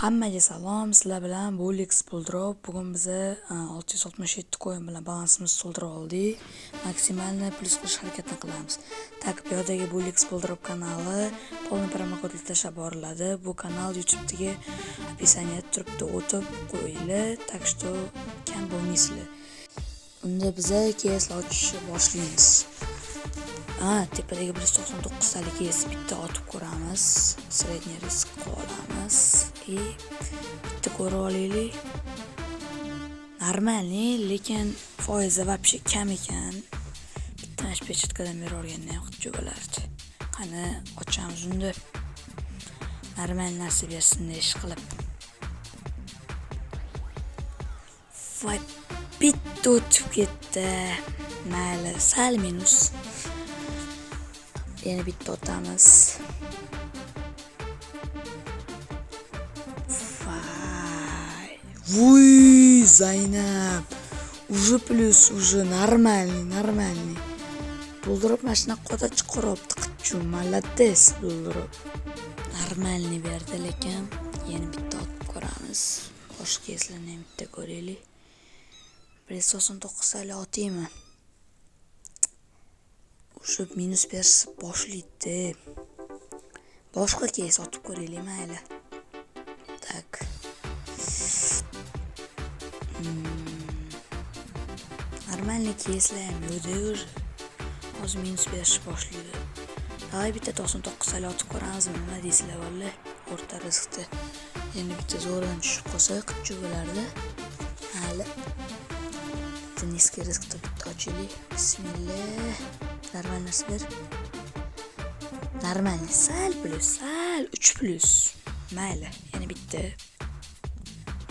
Hammaga salom, sizlar bilan Bullix Bulldrop. Bugun biza 667 coin bilan balansimizni to'ldirib oldik. Maksimalni plyus qilish harakatini qilamiz. Tak, bu yerdagi Bullix Bulldrop kanali полный promokodli tashlab boriladi. Bu kanal YouTube'dagi описаниеda turibdi, o'tib qo'yinglar, так что kam bo'lmaysizlar. Unda biza кейсlar ochishni boshlaymiz. Tepadagi 199 talik кейс bitta otib ko'ramiz. Средний risk qilib olamiz. И bitta ko'rib olaylik. Нормальный, lekin foizi вообще kam ekan. Bitta mana shu перчаткаdan berib yuborganda ham qichib bo'lardi. Qani ochamiz unda. Normal narsa bersin ish qilib. Voy, bitta o'tib ketdi. Mayli, sal minus. Yana bitta otamiz. Vay. Vuy, Zaynab. Уже плюс, уже нормальный, нормальный. Bulldrop mana shunaqa qota chiqaryapti, qichchu, молодец Bulldrop. Нормальный berdi, lekin yana bitta otib ko'ramiz. Boshqa кейslarni ham bitta ko'raylik. 199 talik otaymi? O'sha minus berishni boshlaydi. Boshqa кейs otib ko'raylik, mayli. Tak. Нормальный кейslar ham yo'q-da уже. Hozir minus berishni boshlaydi. Давай bitta 99 talik otib ko'ramizmi? Nima deysizlar, bolalar? O'rta riskda. Endi bitta zo'rdan tushib qolsa, qichchu bo'lardi. Mayli. Bitta низкий riskda bitta ochaylik. Bismillah. Normal narsa ber. Normal, sal plyus, sal 3 plyus. Mayli, yana bitta.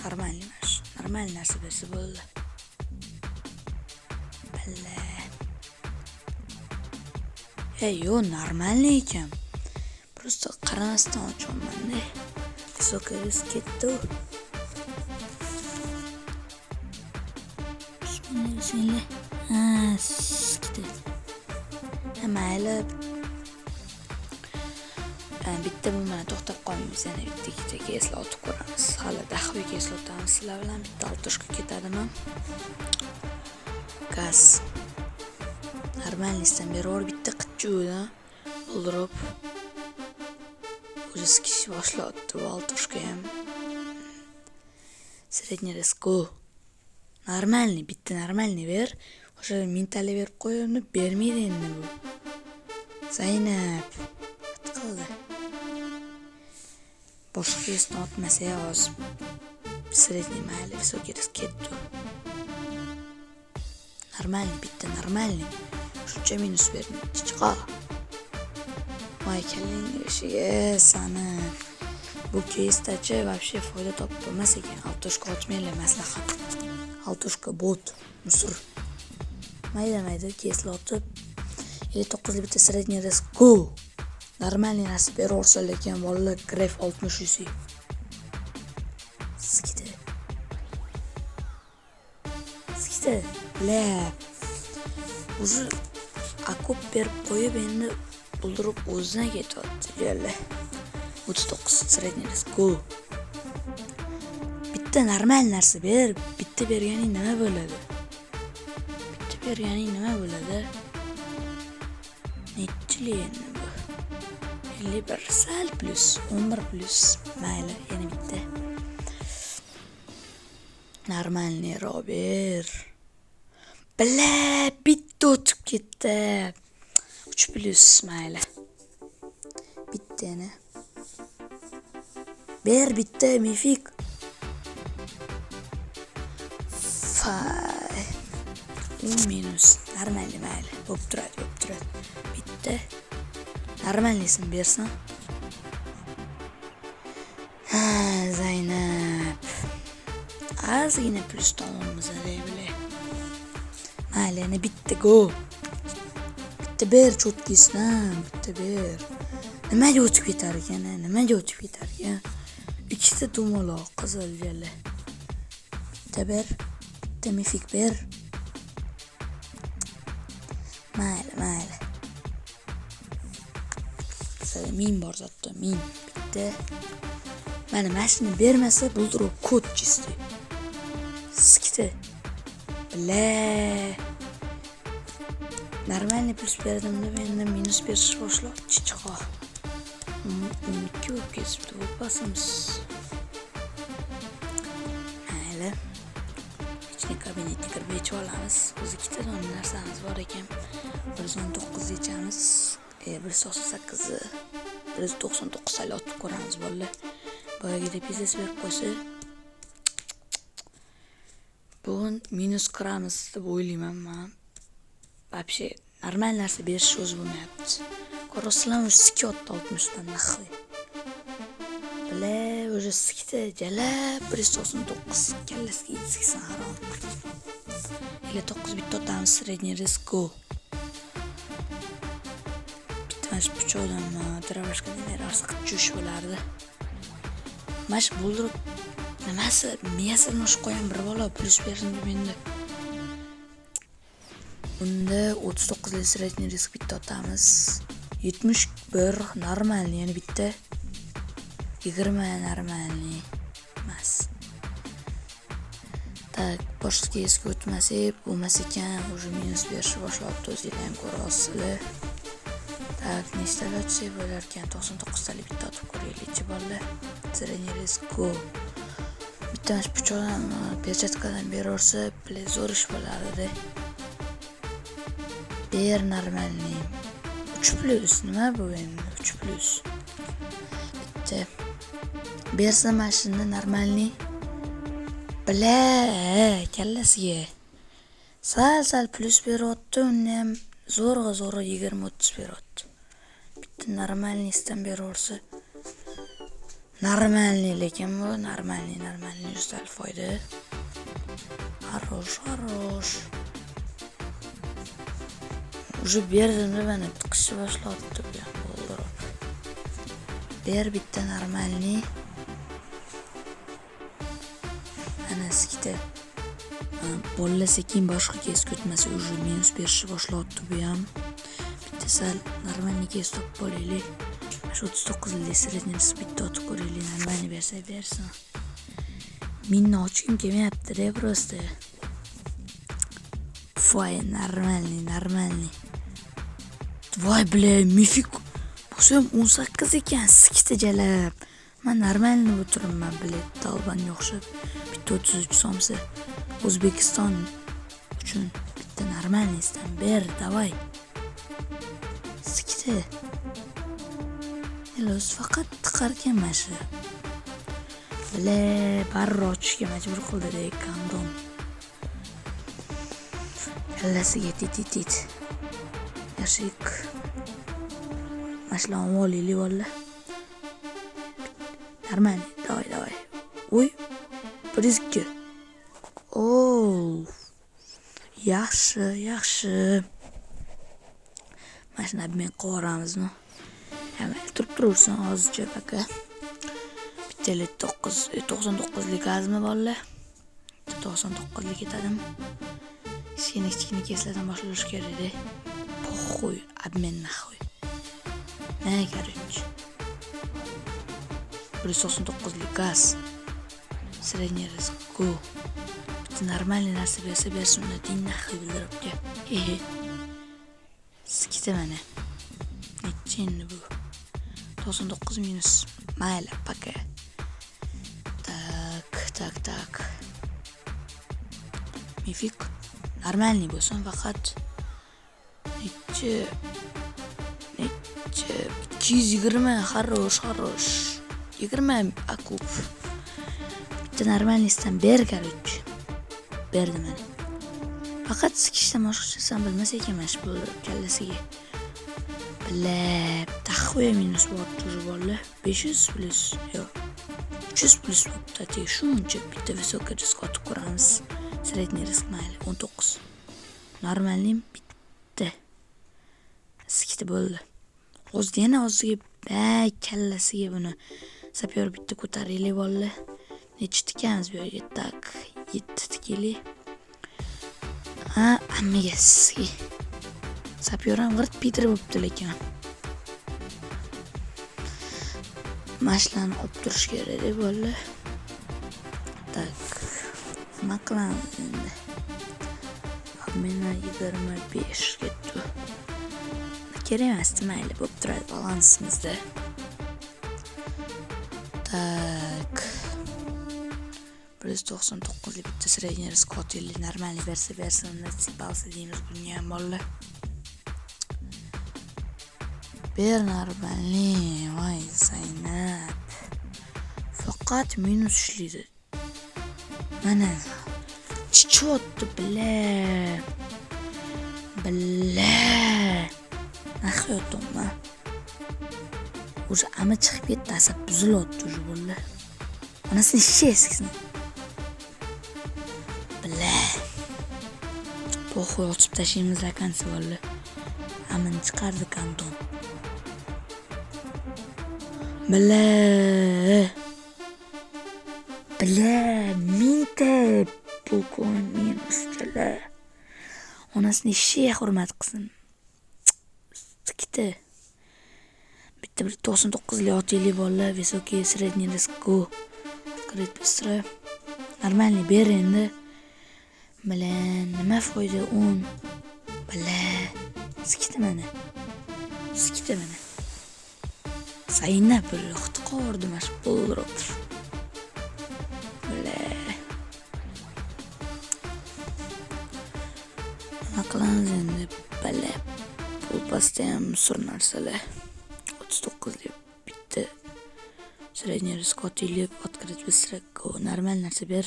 Normal emas. Normal narsa bersa bo'ldi. Billa. Ey, yo'q, нормальный ekan. Просто qaramasdan ochyapman-da. Высокий risk ketdi. Bismillah, bismillah. Ha, ketdi. Mayli. Bitta bu bilan to'xtab qolmaymiz, yana bitta ikkita кейslar otib ko'ramiz. Hali daxviy кейslar otamiz sizlar bilan. Bitta oltoshka ketadimi? Gaz. Normalnisdan berib bitta qichuvda Bulldrop. O'zi sikish boshlayapti bu oltoshka ham. Средний risk go. Нормальный, bitta нормальный ber. O'sha mintali berib qo'y, uni bermaydi endi bu. Zaynab qildi. Boshqa кейsni otmasa hozir средний mayli, высокий risk ketdi. Нормальный, bitta нормальный. Shuncha minus berdi. Chiqa. Voy kallangni ishiga sani. Bu кейsdachi вообще foyda topib bo'lmas ekan. Altoshka otmanglar, maslahat. Altoshka bot, musor. Mayda-mayda кейslar otib 59 bitta средний risk go. Нормальный narsa beraversa, lekin bolalar Gref 60 UC. Sikdi. Sikdi. La. Уже akop berib qo'yib, endi Bulldrop o'zidan ketyapti. Jalla. 39 средний risk go. Bitta normal narsa ber. Bitta berganing nima bo'ladi? Bitta berganing nima bo'ladi? Nechchilik endi bu? 51 sal plyus, 11 plyus. Mayli, yana bitta. Нормальный ber. Bla, bitta o'tib ketdi. 3 plyus, mayli. Bitta yana. Ber bitta mifik. Fay. 10 minus. Нормальный, mayli. Bo'p turadi, bo'p turadi. Bitta. Normalniysini bersin. Ha, Zaynab. Ozgina plyus tomonimiz bile. Mayli, yana bitta go. Bitta ber cho'tkisidan, bitta ber. Nimaga o'tib ketar ekan, nimaga o'tib ketar ekan? Ikkita dumaloq qizil jala. Bitta ber, bitta mifik ber. Mayli, mayli. Bizada 1000 bor zotda, 1000. Bitta. Mana mashina bermasa, buldirib kod чистый. Sikti. Бля. Нормальный plyus berdim deb endi minus berish boshlab chichiqo. 12 bo'lib ketibdi bu pasimiz. Mayli. Ichki kabinetga kirib yechib olamiz. O'zi ikkita dona narsamiz bor ekan. 119 yechamiz. 198 ni 199 tali otib ko'ramiz, bolalar. Boyagidek pizas berib qo'ysa, bugun minus qiramiz deb o'ylayman man. Вообще normal narsa berish o'zi bo'lmayapti. Ko'rasizlarmi, sikyapti 60 dan нахуй. Бля, уже sikdi, jalab 199 kallasiga siksin harom. 59 bitta otamiz, средний риск, go. Bitta mana shu pichoqdanmi, дробашка dan berarsa jush bo'lardi. Mana shu buldirib nimasi miyasini urishib qo'ygan bir bola plyus bersin deb endi. Unda 39 lik средний risk bitta otamiz. 71 нормальный, yana bitta 20 нормальный emas. Так, boshqa keysga o'tmasak bo'lmas ekan, уже minus berishni boshlabdi, o'zinglar ham ko'ryapsizlar. Так, nechtalik otsak bo'lar ekan? 99 talik bitta otib ko'raylikchi, bolalar. Средний risk, go. Bitta mana shu pichoqdan, перчатка dan beraversa, бля, zo'r ish bo'lardi. Ber нормальный. 3 plyus nima bu endi? 3 plyus. Bitta bersa mana shunda нормальный. Бля, kallasiga. Sal-sal plyus beryapti, uni ham zo'rg'a zo'rg'a 20-30 beryapti. Bitta нормальный sidan beraversa. Нормальный lekin bu нормальный, нормальный sal foyda. Хорош, хорош. Уже berdimda, mana tiqishni boshlayapti bu ham bo'ldirib. Ber bitta нормальный. Ana sikdi. Bolalar sekin boshqa keysga o'tmasa, уже minus berishni boshlayapti bu ham. Bitta sal нормальный keys topib olaylik. Shu 39 lik средний bitta otib ko'raylik, нормальный bersa bersin. Minni ochgim kelmayapti-da просто. Voy, нормальный, нормальный. Voy, бля, мифик. Bo'lsa ham 18 ekan, sikdi jalab. Man нормальный o'tiribman, бля, долбан ga o'xshab. Bitta 33 somsa. O'zbekiston uchun bitta нормальный sidan ber, давай. Sikdi. O'zi faqat tiqar ekan mana shu. Бля, baribir ochishga majbur qildi-da, гандон. Kallasiga tit tit tit. Yashik. Mana shularni olaylik, bolalar. Нормальный, давай, давай. Uy, 102. Oo. Yaxshi, yaxshi. Mana shuni обмен qilib yuboramizmi? Ha, mayli, turib turaversin hozircha пока. Bitta 59, 99 lik gazmi, bolalar? 99 lik ketadimi? Kichkina kichkina keyslardan boshlash kerak-da. Похуй, обмен нахуй. На, короче. 199 lik gaz. Средний риск, go. Bitta нормальный narsa bersa bersin, unda din нахуй bildiribdi. Hehe. Sikdi mana. Nechi endi bu? 99 minus. Mayli, пока. Так, так, так. Мифик нормальный bo'lsin faqat. Nechi? Nechi? 220, хорош, хорош. 20 окуп. Bitta нормальный sidan ber, короче. Berdi mana. Faqat sikishdan boshqachasini bilmas ekan mana shu bo'ldirib kallasiga. Бля, дохуя minus bor уже, bolalar. 500 plyus, yo'q. 300 plyus bo'libdi. Shuncha bitta высокий risk otib ko'ramiz. Средний risk mayli, 19. Нормальный bitta. Sikdi, bo'ldi. Hozir yana ozgiga bay kallasiga buni sapyor bitta ko'taraylik, bolalar. Nechi tikamiz bu yerga? Так, 7 tikaylik. Ha, ammiga sizga. Sapyor ham g'irt пидор bo'libdi lekin. Mana shularni olib turish kerak bolalar. Так, nima qilamiz endi? Обмена 25 ketdi. Kerak emasdi, mayli, bo'lib turadi balansimizda. Так. 199 lik bitta средний риск qotillik нормальный bersa bersin, nasib olsa deymiz bunga ham, bolalar. Ber нормальный, voy Zaynab. Faqat minus ishlaydi. Mana chichyapti, бля. Бля. Нахуй yotyapman. Уже ami chiqib ketdi, asab buzilyapti уже, bolalar. Onasini ishi eskisini. Бля. Похуй, ochib tashlaymiz vakansiya, bolalar. Amini chiqardi kondon. Бля. Бля, mingta bugun minusdalar. Onasini eshiga hurmat qilsin. Ikkita. Bitta bir 99 lik otaylik, bolalar. Высокий, средний риск, go. Открыть быстро. Нормальный ber endi. Бля, nima foyda 10. Бля. Sikiti mana. Sikiti mana. Zaynab bir qordi mana shu pulrop. Бля. Nima qilamiz endi? Бля. Pul pastda ham sur narsalar. 39 lik bitta средний риск otaylik, открыть быстро, go. Normal narsa ber.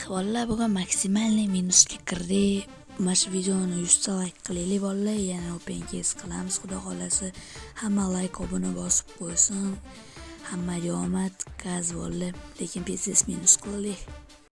Bolalar, bugun максимальный minusga kirdik. Mana shu videoni 100 ta layk qilaylik, bolalar. Yana open case qilamiz, xudo xolasa. Hamma layk, obuna bosib qo'ysin. Hammaga omad, gaz, bolalar. Lekin pes minus qildik.